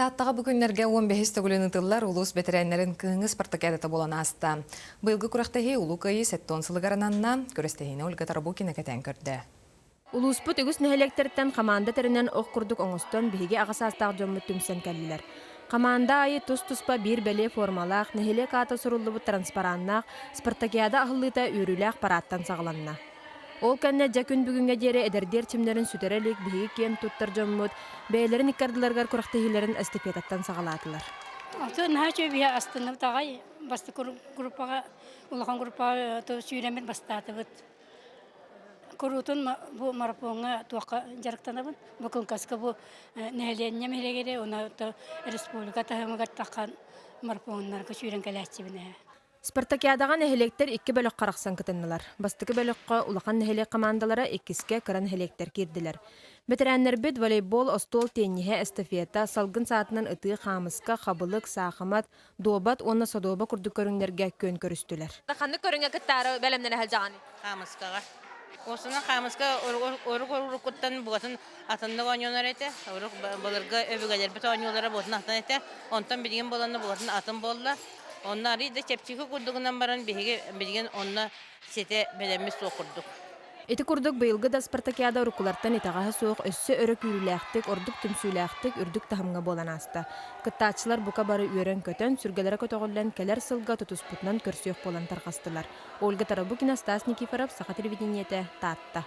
Тааттаҕа бу күннэргэ 15 төгүлүн ыытыллар улуус бэтэрээннэрин кыһыҥҥы спартакиадата буолан ааста. Быйылгы күрэхтэһии Улуу Кыайыы 70 сылыгар ананна. Күрэстэһиини Ольга Тарабукина кэтээн көрдө. Улууспут үгүс нэһилиэктэриттэн хамаанда тэринэн ох курдук оҥостон биһиги аҕа саастаах дьоммут түмсэн кэллилэр. Хамаанда аайы тус-туспа биир бэлиэ формалаах, нэһилиэк аата суруллубут транспараннаах спартакиада аһыллыыта үөрүүлээх парааттан саҕаланна. Ол кэннэ дьэ күн бүгүҥҥэ диэри эдэрдии эрчимнэрин сүтэрэ илик биһиги киэн туттар дьоммут бэйэлэрин икки ардыларыгар күрэхтэһиилэрин эстафетаттан саҕалаатылар. Оту наһаа үчүгэй астынныбыт аҕай бастакы группаҕа улахан группаҕа сүүрэммит бастаатыбыт. Куруутун бу марафоҥҥа туохха дьарыктанабын. Бу кылгаска бу нэһилиэнньэ нэһилиэгэр уонна республика таһымыгар таххан марафоннарга сүүрэн кэлээччибин ээ. Спартакиадаҕа нэһилиэктэр икки бөлөххө арахсан кытыннылар. Бастакы бөлөххө улахан нэһилиэк хамаандалара, иккискэ кыра нэһилиэктэр киирдилэр. Бэтэрээннэрбит волейбол, остуол тиэнньиһэ, эстафета, салгын саатынан ытыы, хаамыска, хабылык, саахымат, дуобат уонна содуоба курдук көрүҥнэргэ күөн көрүстүлэр. Ханнык көрүҥҥэ кыттаары бэлэмнэнэ сылдьаҕыный? Хаамыскаҕа. Уосунан хаамыска урук уруккуттан бугатын атыннык оонньуунар этэ. Урук былыргы өбүгэлэрбит оонньуулара буотун атын этэ. Онтон билигин буоланна бугатын атын буолла. Онно арыый да чэпчэки курдугунан баран биһиги билигин онно ситэ бэлэммит суох курдук. Ити курдук быйылгы да спартакиада уруккулартан итэҕэһэ суох өссө өрө күүрүүлээхтик, ордук түмсүүлээхтик, үрдүк таһымҥа буолан ааста. Кыттааччылар бука бары үөрэн-көтөн, сүргэлэрэ көтөҕүллэн кэлэр сылга тутуспутунан көрсүөх буолан тарҕастылар. Ольга Тарабукина, Стас Никифоров, Саха телевидениетэ, Таатта.